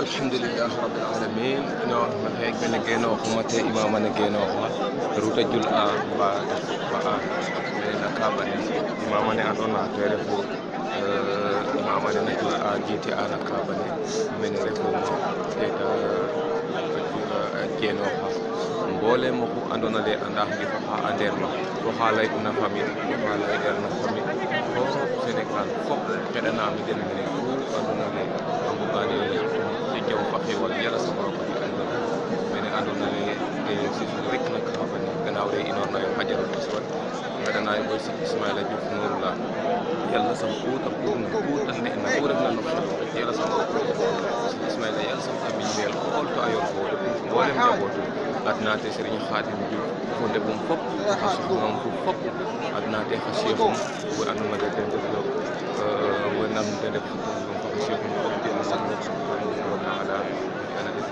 alhamdulillah rabbil alamin no hek ben geno xumate imamane geno ruta jul a ba na kabane imamane adona tere fo imamane na jul a jiti ana kabane men refo te geno mbole mo ko andona le anda ngi ko ha anderno ko halay una famille ko halay derna famille ko Sénégal fop kedana mi den ne ko andona le ambu gani ci jaw faxe wala yalla sa borom ko andona men andona le ci rek nak xamane gannaaw day inor na hajaru taswat ngada nay boy ci Ismaïla Diouf nurula yalla sam ko ta ko tan ne na ko rek na no yalla sam ko Ismaïla yalla sam tammi mel ko to ayor ko bolem jabotu adna te Serigne Khadim Diouf ko de bum fop mom ko fop adna te khashifum ko andona de den ko wa nam de def ko khashifum ko de sallallahu subhanahu wa ta'ala ana de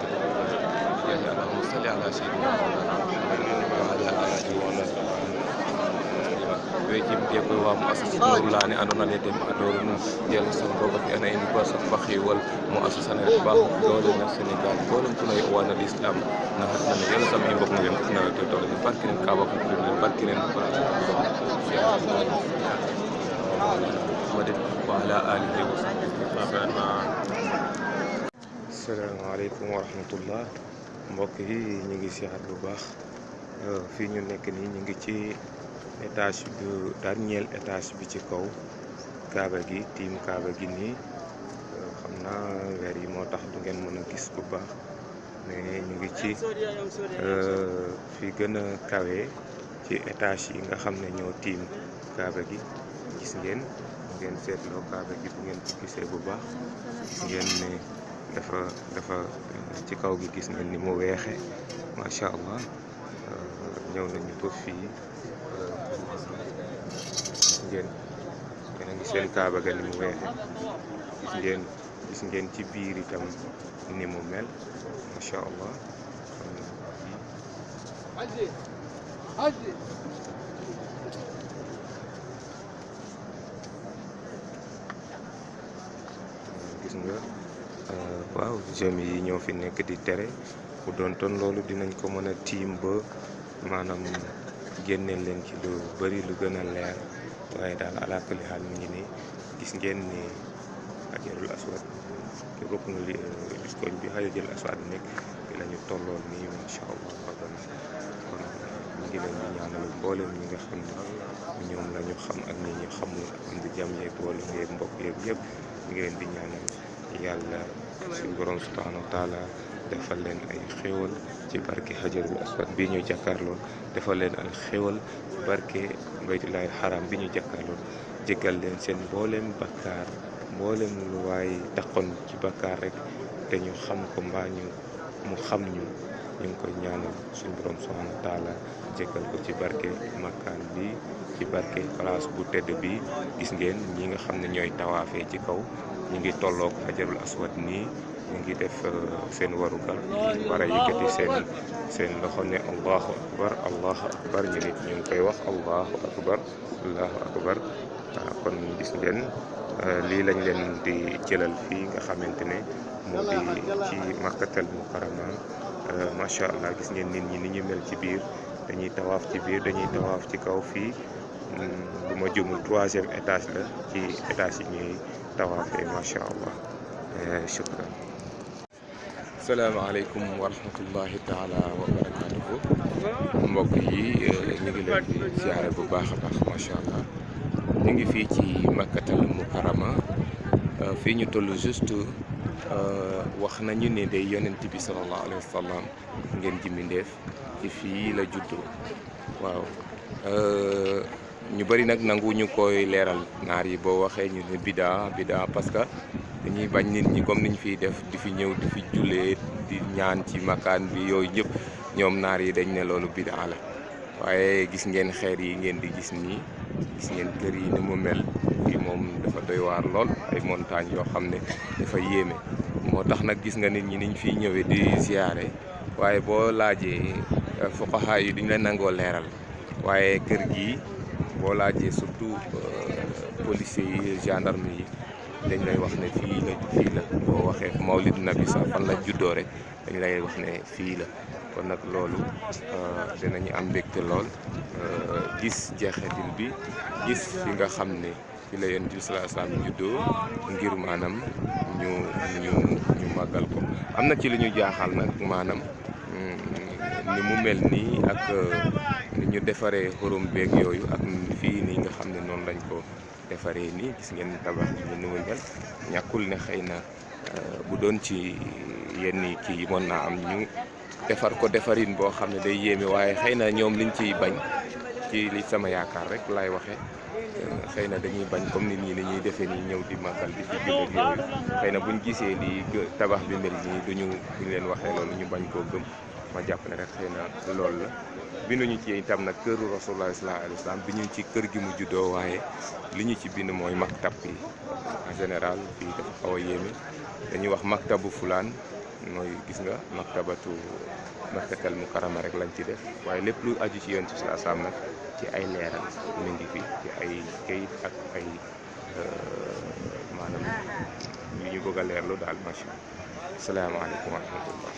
ya Allahumma salli ala sayyidina wa ala alihi wa wejim te ko wa muassasatu lani andona le dem adoro nu yalla sama bobo fi ana indi ko sa baxi wal muassasana rek baax doole na Sénégal bolam ko lay wana l'islam na hatna yalla sama mbokk ngeen na to doole ni barki len ka ba ko barki len ko wa ala alihi wa sahbihi assalamu alaykum wa rahmatullah mbokk yi ñi ngi ci hat bu baax fi ñu nek ni ñi ngi ci étage du dernier étage bi ci kaw kaaba gi tim kaaba gi ni xamna weer yi moo tax du ngeen mën a gis bu baax mais ñu ngi ci fi gën a kawe ci étage yi nga xam ne ñoo tiim kaaba gi gis ngeen seetloo kaaba gi bu ngeen ci gisee bu baax gis ngeen ne dafa ci kaw gi gis ngeen ni mu weexe macha allah ñëw nañu ba fii ngeen a ngi seen kaaba ga ni mu weexe gis ngeen ci biir itam ni mu mel macha allah gis nga waaw jeunes yi ñoo fi nekk di tere bu doon ton loolu dinañ ko mën a tiim ba maanaam génneel leen ci lu bari lu gën a leer waaye daal ala kulli xaal mi ngi nii gis ngeen ni hajarul aswad te bokk na li koñ bi hajarul aswad nekk fi la ñu tolloon nii macha allah kon ñu ngi leen di ñaanal mboolem ñi nga xam ne ñoom la ñu xam ak ñi ñu xamul am di jàmm yeeg boole yeeg mbokk yeeg yëpp ñu ngi leen di ñaanal yàlla suñu borom subhanahu wa taala defal leen ay xéwal ci barke hajarul aswad bi ñu jàkkaarloon defal leen ay xéwal barke baytullahi haram bi ñu jàkkaarloon jéggal leen seen mboolem bakkaar mboolem lu waay taxoon ci bakkaar rek te ñu xam ko mbaa mu xam ñu ngi koy ñaanal suñu borom subhanahu wa taala jéggal ko ci barke makkaan bi ci barke place bu tedd bi gis ngeen ñi nga xam ne ñooy tawaafee ci kaw ñu ngi tolloog hajarul aswad nii ñu ngi def seen warugal war a yëkkati seen loxo ne allahu akbar ñu nit ñu ngi koy wax allahu akbar kon gis ngeen lii lañ leen di jëlal fii nga xamante ne moo di ci makkatal mukarrama macha allah gis ngeen nit ñi ni ñu mel ci biir dañuy tawaaf ci biir dañuy tawaaf ci kaw fii bu ma jumul 3e étage la ci étage yi ñuy tawaafee macha allah shukran. salaamaaleykum wa rahmatullahi taala wa barakatuhu mbokk yi ñu ngi leen di ziare bu baax a baax macha allah ñu ngi fii ci makkatal mukarrama fii ñu toll juste wax nañu ne day yonent bi sallallahu alayhi wa sallam ngeen ji mbindeef ci fii la juddoo waaw ñu bari nag nangu ñu koy leeral naar yi boo waxee ñu ne bidaa parce que dañuy bañ nit ñi comme niñ fiy def di fi ñëw di fi jullee di ñaan ci makaan bi yooyu yëpp ñoom naar yi dañ ne loolu bidaa la waaye gis ngeen xeer yi ngeen di gis nii gis ngeen kër yi ni mu mel fii moom dafa doy waar lool ay montagne yoo xam ne dafa yéeme moo tax nag gis nga nit ñi niñ fiy ñëwee di ziyaare waaye boo laajee fuqaha yi duñ la nangoo leeral waaye kër gi boo laajee surtout policiers yi gendarme yi dañ lay wax ne fii la boo waxee mawlid nabi sax fan la juddoo rek dañ lay wax ne fii la. kon nag loolu dinañu am mbégte lool gis jeexital bi, gis fi nga xam ne fi la Yonent bi sallallahu alayhi wasallam juddoo ngir maanaam ñu màggal ko. am na ci li ñu jaaxal nag maanaam ni mu mel nii ak ni ñu defaree xorom beeg yooyu ak fii nii nga xam ne noonu lañ ko defaree nii. gis ngeen tabax ji ni mu mel, ñàkkul ne xëy na bu doon ci yenn kii mën naa am ñu defar ko defarin boo xam ne day yéeme, waaye xëy na ñoom liñ ciy bañ ci li sama yaakaar rek laay waxee, xëy na dañuy bañ comme nit ñi ni ñuy defee nii ñëw di màggal di fi jóg ak yooyu. xëy na buñ gisee lii tabax bi mel nii buñ leen waxee loolu ñu bañ koo gëm. ma jàpp ne rek xëy na loolu la. binduñu ci itam nag këru Rasulullah sallallahu alayhi wasallam bi ñu ci kër gi mu juddoo, waaye li ñu ci bind mooy maktab yi. en général fii dafa xaw a yéeme, dañuy wax maktabu fulaan, mooy gis nga makkatal mukarrama rek lañ ci def, waaye lépp lu aju ci Yonent bi sallallahu alayhi wasallam nag ci ay leeral mi ngi fi, ci ay kayit ak ay maanaam yu ñu bëgg a leerlu daal. macha allah. asalaamaaleykum wa rahmatullah.